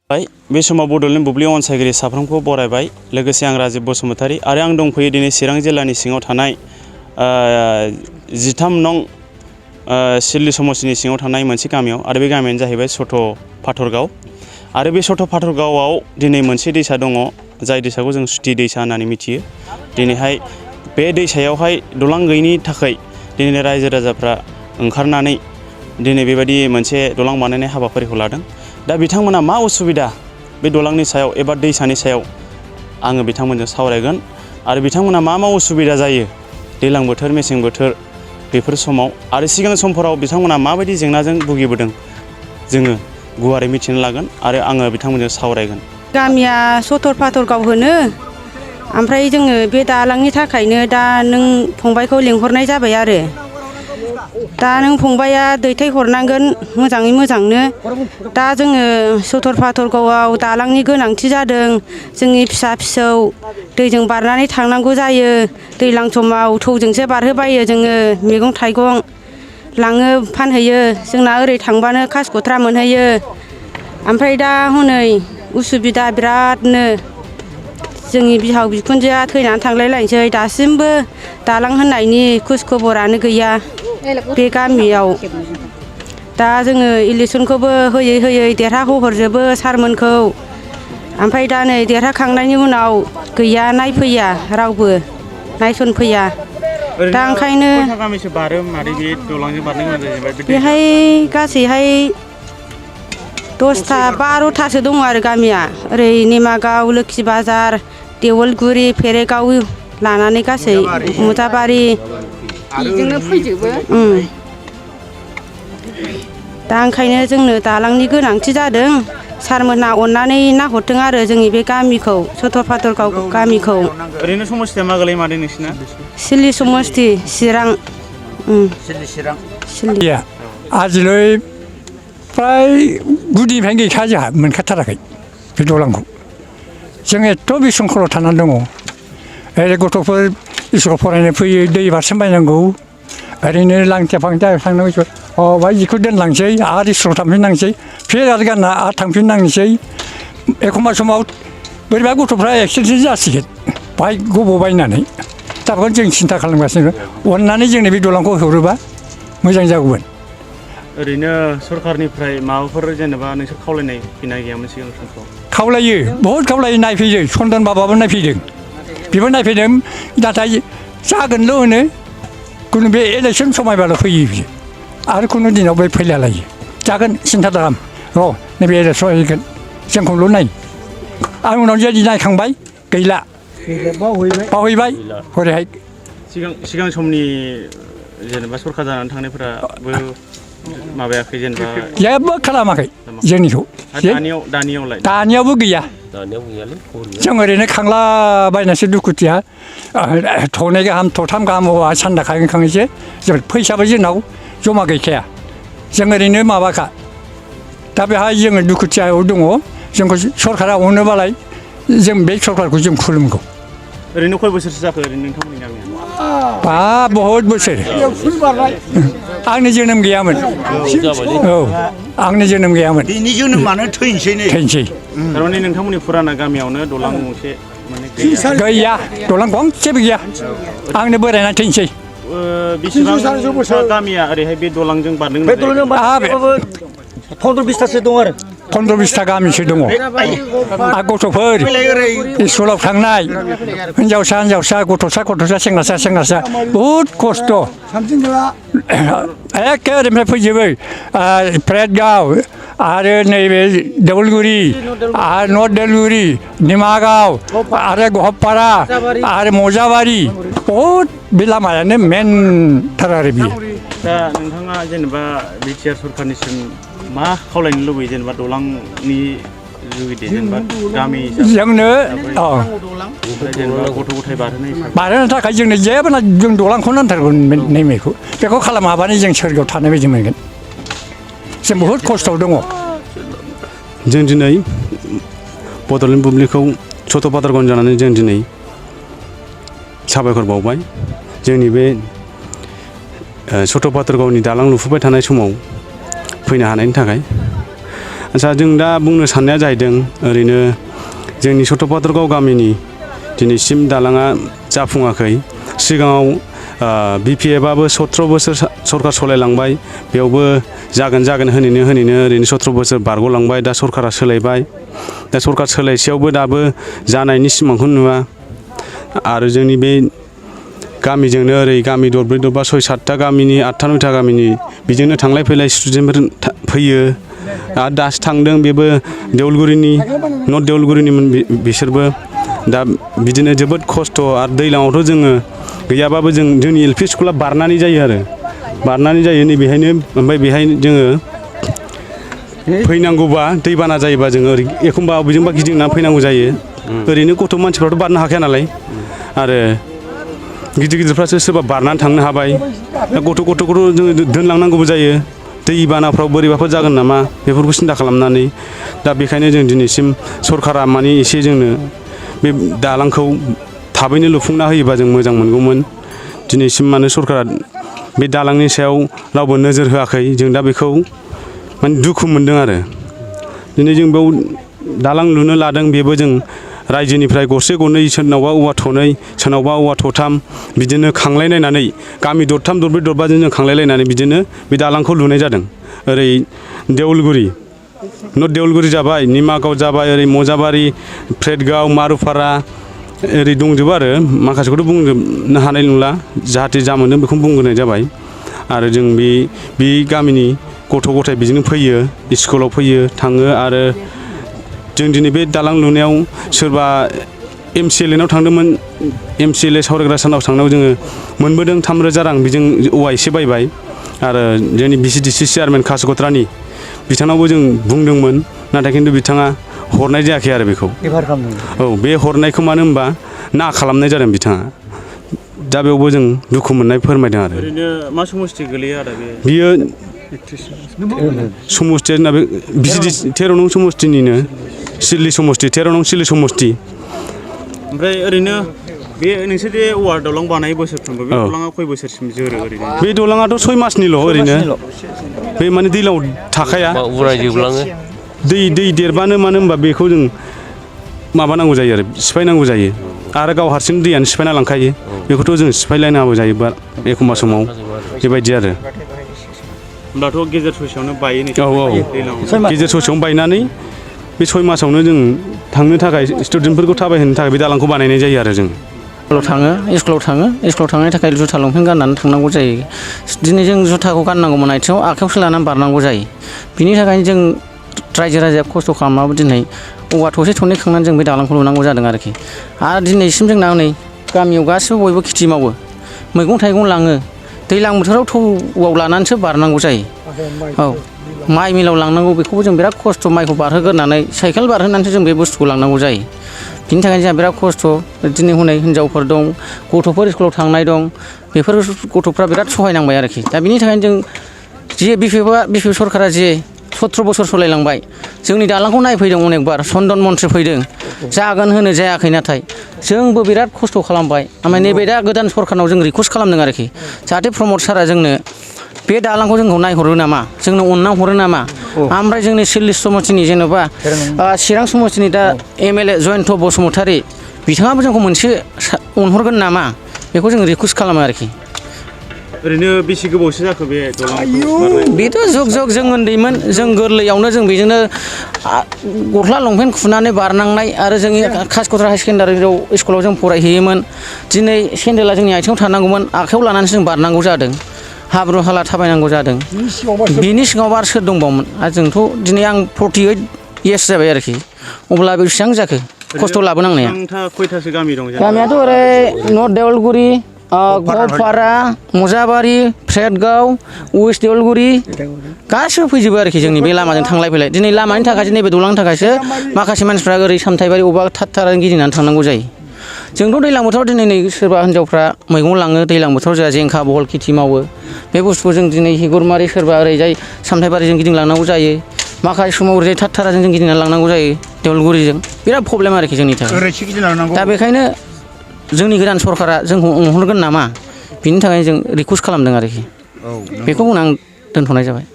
बे समाव बड'लेण्ड बुब्लि अनसायगिरि साफ्रोमखौ बरायबाय लोगोसे आं राजिब बसुमतारी आरो आं दंफैयो दिनै चिरां जिल्लानि सिङाव थानाय 13 नं सिडली समस्तिनि सिङाव थानाय मोनसे गामियाव आरो बे गामियानो जाहैबाय सथ' फाथरगाव आरो बे सथ' फाथरगावआव दिनै मोनसे दैसा दङ जाय दैसाखौ जों सुथि दैसा होननानै मिथियो दिनैहाय बे दैसायावहाय दलां गैयिनि थाखाय दिनै रायजो राजाफ्रा ओंखारनानै दिनै बेबायदि मोनसे दलां बानायनाय हाबाफारिखौ लादों दा बिथांमोना मा उसुबिदा बे दलांनि सायाव एबा दैसानि सायाव आङो बिथांमोनजों सावरायगोन आरो बिथांमोना मा उसुबिदा जायो दैज्लां बोथोर मेसें बोथोर बेफोर समाव आरो सिगां समफोराव बिथांमोना माबायदि जेंनाजों भुगिबोदों जोङो गुवारै मिथिनो लागोन आरो आङो बिथांमोनजों सावरायगोन। गामिया सथर फाथरगाव होनो ओमफ्राय जोङो बे दालांनि थाखायनो दा नों फंबायखौ लेंहरनाय जाबाय आरो दा नों फंबाया दैथायहरनांगोन मोजाङै मोजांनो दा जोङो सथर फाथरगावआव दालांनि गोनांथि जादों जोंनि फिसा फिसौ दैजों बारनानै थांनांगौ जायो दैज्लां समाव थौजोंसो बारहोबायो जोङो मैगं थाइगं लाङो फानहैयो जोंना ओरै थांबानो कासकट्रा मोनहैयो ओमफ्राय दा हनै उसुबिदा बिरादनो जोंनि बिहाव बिखुनजोआ थैनानै थांलायलायनोसै दासिमबो दालां होननायनि खोज खबरानो गैया बे गामियाव दा जोङो इलेक्सनखौबो होयै होयै देरहाहोहरजोबो सारमोनखौ ओमफ्राय दा नै देरहाखांनायनि उनाव गैया नायफैया रावबो नायसनफैया दा ओंखायनो बेहाय गासैहाय 10ता 12तासो दङ आरो गामिया ओरै नेमागाव लोखि बाजार देवलगुरि फेरेगाव लानानै गासै मुजाबारि बेजोंनो फैजोबो दा ओंखायनो जोंनो दालांनि गोनांथि जादों सारमोनहा अननानै नाहरथों आरो जोंनि बे गामिखौ सथर फाथरगाव गामिखौ। ओरैनो समस्थिया मा गोलैयो मादै नोंसिना? सिडली समस्ति चिरां सिडली आजिलै फ्राय गुदिनिफ्रायनो गैखाया जोंहा मोनखाथाराखै बे दलांखौ जों एथ' बिसंखलाव थानानै दङ ओरै गथ'फोर स्कुलाव फरायनो फैयो दै बारसोमबायनांगौ ओरैनो लांथिया फांथिया थांनांगौ बाहाय जिखौ दोनलांसै आरो स्कुलाव थांफिननांसै फिर आरो गानना आरो थांफिननांसै एखमबा समाव बोरैबा गथ'फ्रा एक्सिडेन्ट जासिगोन बाहाय गब'बायनानै दा बेखौनो जों सिन्था खालामगासिनो अननानै जोंनो बे दलांखौ हरोबा मोजां जागौमोन। ओरैनो सरखारनिफ्राय माबाफोर जेनेबा नोंसोर खावलायनाय फैनाय गैयामोन सिगां समफ्राव? खावलायो बहुद खावलायो नायफैयो सन्दन बाबाबो नायफैदों बेबो नायफैदों नाथाय जागोनल' होनो खुनु बे इलेक्सन समायबाल' फैयो बियो आरो खुनु दिनाव बे फैलालायो जागोन सिन्था दाखालाम र' नैबे इलेक्सन हैगोन जोंखौल' नाय आं उनाव जुदि नायखांबाय गैला बावहैबाय हरैहाय सिगां समनि जेनेबा सरखार जानानै थांनायफोराबो माबायाखै जेनेबा जेबो खालामाखै जोंनिखौ दानियावबो गैया जों ओरैनो खांलाबायनासो दुखुथिया थनै गाहाम थथाम गाहाम सान्दा खाङैसो जों फैसाबो जोंनाव जमा गैखाया जों ओरैनो माबाखा दा बेहाय जोङो दुखुथियाव दङ जोंखौ सरकारा अनोबालाय जों बे सरकारखौ जों खुलुमगौ। ओरैनो खय बोसोरसो जाखो ओरैनो नोंथांमोननि गामिया? बहुद बोसोर आंनि जोनोम गैयामोन औ आंनि जोनोम गैयामोन बिनि जोनोमानो थैनोसै थारमाने नोंथांमोननि फुराना गामियावनो दलां गंसे गैया दलां गंसेबो गैया आंनो बोरायना थैनोसै। बेसेबां गामिया ओरैहाय बे दलांजों बारदों? 15-20तासो दं आरो 15-20ता गामिसो दङ गथ'फोर स्कुलाव थांनाय हिनजावसा गथ'सा सेंग्रासा बहुद खस्थ' एखे ओरैनिफ्राय फैजोबो प्रेतगाव आरो नैबे देवलगुरि आरो नर्थ देवलगुरि निमागाव आरो गहबपारा आरो मजाबारि बहुद बे लामायानो मेनथार आरो बियो। दा नोंथाङा जेनेबा बिटिआर सरखारनिसिम मा खावलायनो लुबैयो जेनेबा दलांनि जुगिदि जेनेबा गामि जोंनो जेनेबा गथ' गथाय बारहोनो थाखाय जोंनो जेबो जों दलांखौ नांथारगौ नैबेखौ बेखौ खालामाबानो जों सोरगोआव थानाय बायदि मोनगोन जों बहुद खस्थ'आव दङ। जों दिनै बड'लेण्ड बुब्लिखौ सथ' फाथरगाव जानानै जों दिनै साबायखर बावबाय जोंनि बे सथ' फाथरगावनि दालां लुफुबाय थानाय समाव फैनो हानायनि थाखाय आच्चा जों दा बुंनो साननाया जाहैदों ओरैनो जोंनि सथ'पाथरगाव गामिनि दिनैसिम दालाङा जाफुङाखै सिगाङाव BPF-आबो 17 बोसोर सरकार सलायलांबाय बेयावबो जागोन होनैनो ओरैनो 17 बोसोर बारग'लांबाय दा सरकारा सोलायबाय दा सरकार सोलायसेयावबो दाबो जानायनि सिमांखौ नुवा आरो जोंनि बे गामिजोंनो ओरै गामि दरब्रै दरबा 6-7टा गामिनि 8-9टा गामिनि बेजोंनो थांलाय फैलाय स्टुडेन्टफोर फैयो आरो दासो थांदों बेबो देउलगुरिनि नर्थ देउलगुरिनिमोन बिसोरबो दा बिदिनो जोबोद खस्थ' आरो दैज्लाङावथ' जोङो गैयाबाबो जोंनि LP स्कुला बारनानै जायो आरो बारनानै जायो नैबेहायनो ओमफ्राय बेहाय जोङो फैनांगौबा दैबाना जायोबा जोङो ओरै एखमबा बबेजोंबा गिदिंनानै फैनांगौ जायो ओरैनो गथ' मानसिफ्राथ' बारनो हाखाया नालाय आरो गिदिरफ्रासो सोरबा बारनानै थांनो हाबाय दा गथ'खौथ' जोङो दोनलांनांगौबो जायो दैबानाफ्राव बोरैबाफोर जागोन नामा बेफोरखौ सिन्था खालामनानै दा बेखायनो जों दिनैसिम सरकारा माने एसे जोंनो बे दालांखौ थाबैनो लुफुंना होयोबा जों मोजां मोनगौमोन दिनैसिम माने सरकारा बे दालांनि सायाव रावबो नोजोर होआखै जों दा बेखौ माने दुखु मोनदों आरो दिनै जों बेयाव दालां लुनो लादों बेबो जों रायजोनिफ्राय गरसे गरनै सोरनावबा औवा थनै सोरनावबा औवा थथाम बिदिनो खांलायलायनानै गामि दरथाम दरब्रै दरबाजों जों खांलायलायनानै बिदिनो बे दालांखौ लुनाय जादों ओरै देउलगुरि नर्थ देउलगुरि जाबाय निमागाव जाबाय ओरै मजाबारि फ्रेदगाव मारुफारा ओरै दंजोबो आरो माखासेखौथ' बुंजोबनो हानाय नंला जाहाथे जा मोनदों बेखौनो बुंग्रोनाय जाबाय आरो जों बे गामिनि गथ' गथाय बेजोंनो फैयो स्कुलाव फैयो थाङो आरो जों दिनै बे दालां लुनायाव सोरबा MCLA-नाव थांदोंमोन MCLA सावरायग्रा सानाव थांनायाव जोङो मोनबोदों 3,000 रां बेजों औवा एसे बायबाय आरो जोंनि BCDC चेयारमेन कासिक'त्रानि बिथांनावबो जों बुंदोंमोन नाथाय खिन्थु बिथाङा हरनाय जायाखै आरो बेखौ औ बे हरनायखौ मानो होनबा ना खालामनाय जादों बिथाङा दा बेयावबो जों दुखु मोननाय फोरमायदों आरो ओरैनो मा समस्ति गोलैयो आदा बे बियो समस्तिया जोंना बे BCDC 13 नं समस्तिनिनो सिडली समस्ति 13 नं सिडली समस्ति ओमफ्राय ओरैनो बे नोंसोर जे औवा दालां बानायो बोसोरफ्रोमबो बे दालाङा खय बोसोरसिम जोरो ओरैनो बे दालाङाथ' 6 मासनिल' ओरैनो बे माने दैलाव थाखाया उरायजोबलाङो दै देरबानो मानो होनबा बेखौ जों माबानांगौ जायो आरो सिफायनांगौ जायो आरो गाव हारसिं दैयानो सिफायना लांखायो बेखौथ' जों सिफायलायनांगौ जायो बा एखमबा समाव बेबायदि आरो होमब्लाथ' गेजेर ससेयावनो बायो औ गेजेर ससेयावनो बायनानै बे 6 मासावनो जों थांनो थाखाय स्टुडेन्टफोरखौ थाबायहोनो थाखाय बे दालांखौ बानायनाय जायो आरो जों स्कुलाव थांनो थाखाय जुथा लंपेन्ट गाननानै थांनांगौ जायो दिनै जों जुथाखौ गाननांगौमोन आथिङाव आखायावसो लानानै बारनांगौ जायो बिनि थाखायनो जों रायजो राजाया खस्थ' खालामनाबो दिनै औवा थसे थनै खांनानै जों बे दालांखौ लुनांगौ जादों आरोखि आरो दिनैसिम जोंना नै गामियाव गासिबो बयबो खेथि मावो मैगं थाइगं लाङो दैज्लां बोथोराव थौआव लानानैसो बारनांगौ जायो औ माइ मिलाव लांनांगौ बेखौबो जों बिराद खस्थ' माइखौ बारहोग्रोनानै साइकेल बारहोनानैसो जों बे बुस्थुखौ लांनांगौ जायो बिनि थाखायनो जोंहा बिराद खस्थ' दिनै हनै हिनजावफोर दं गथ'फोर स्कुलाव थांनाय दं बेफोर गथ'फ्रा बिराद सहायनांबाय आरोखि दा बिनि थाखायनो जों जे BPF सरकारा जे 17 बोसोर सलायलांबाय जोंनि दालांखौ नायफैदों अनेकबार चन्दन मन्थ्रि फैदों जागोन होनो जायाखै नाथाय जोंबो बिराद खस्थ' खालामबाय ओमफ्राय नैबे दा गोदान सरकारनाव जों रिकुवेस्ट खालामदों आरोखि जाहाथे प्रमद सारा जोंनो बे दालांखौ जोंखौ नायहरो नामा जोंनो अनना हरो नामा ओमफ्राय जोंनि सिडली समस्तिनि जेन'बा चिरां समस्तिनि दा MLA जयन्त बसुमतारी बिथाङाबो जोंखौ मोनसे अनहरगोन नामा बेखौ जों रिकुवेस्ट खालामो आरोखि ओरैनो बेसे गोबावसो जाखो बे बेथ' जुग जों उन्दैमोन जों गोरलैयावनो जों बेजोंनो गस्ला लंपेन्ट खुनानै बारनांनाय आरो जोंनि कासिक'त्रा हाई सेकेन्डारियाव स्कुलाव जों फरायहैयोमोन दिनै सेन्देला जोंनि आथिङाव थानांगौमोन आखायाव लानानैसो जों बारनांगौ जादों हाब्रु हाला थाबायनांगौ जादों बिनि सिगाङाव आरो सोर दंबावोमोन आरो जोंथ' दिनै आं 48 इयार्स जाबाय आरोखि अब्ला बेसेबां जाखो खस्थ' लाबोनांनाया खयथासो गामि दं गामियाथ' ओरै नर्थ देउलगुरि गवालपारा मजाबारि फ्रेदगाव वेस्ट देउलगुरि गासिबो फैजोबो आरोखि जोंनि बे लामाजों थांलाय फैलाय दिनै लामानि थाखायसो नैबे दालांनि थाखायसो माखासे मानसिफ्रा ओरै सामथाइबारि अबेबा थाथाराजों गिदिंनानै थांनांगौ जायो जोंथ' दैज्लां बोथोराव दिनै नै सोरबा हिनजावफ्रा मैगं लाङो दैज्लां बोथोराव जोंहा जिंखा बहल खेथि मावो बे बुस्थुखौ जों दिनै हिगुरमारि सोरबा ओरैजाय सामथाइबारिजों गिदिंलांनांगौ जायो माखासे समाव ओरैजाय थाथाराजों जों गिदिंनानै लांनांगौ जायो देउलगुरिजों बिराद प्रब्लेम आरोखि जोंनि थाखाय दा बेखायनो जोंनि गोदान सरकारा जोंखौ अनहरगोन नामा बिनि थाखायनो जों रिकुवेस्ट खालामदों आरोखि बेखौ बुंना आं दोनथ'नाय जाबाय